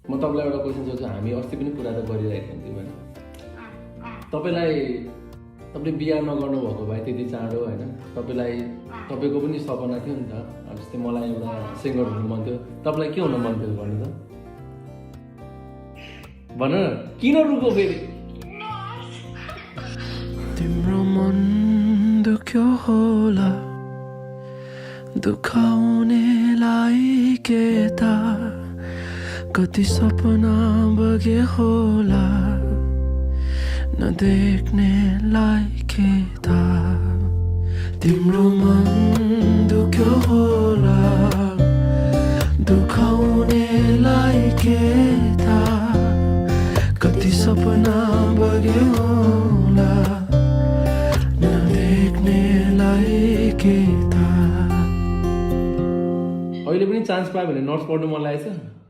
म तपाईँलाई एउटा क्वेसन सोध्छु हामी अस्ति पनि कुरा त गरिरहेको थियौँ होइन तपाईँले बिहा नगर्नु भएको भए त्यति चाँडो होइन तपाईँको पनि सपना थियो नि त जस्तै मलाई एउटा सिङ्गर हुनु मन थियो तपाईँलाई के हुनु मन थियो भन्नु त भन न किन रुको फेरि तिम्रो मन दुख्यो होला दुखाउनेलाई के त कति सपना बगे होला नदेख्नेलाई के त तिम्रो मन दुख्यो होला दुखाउनेलाई के त कति सपना बगे होला नदेख्नेलाई के त अहिले पनि चान्स पायो भने नर्स पढ्नु मन लागेछ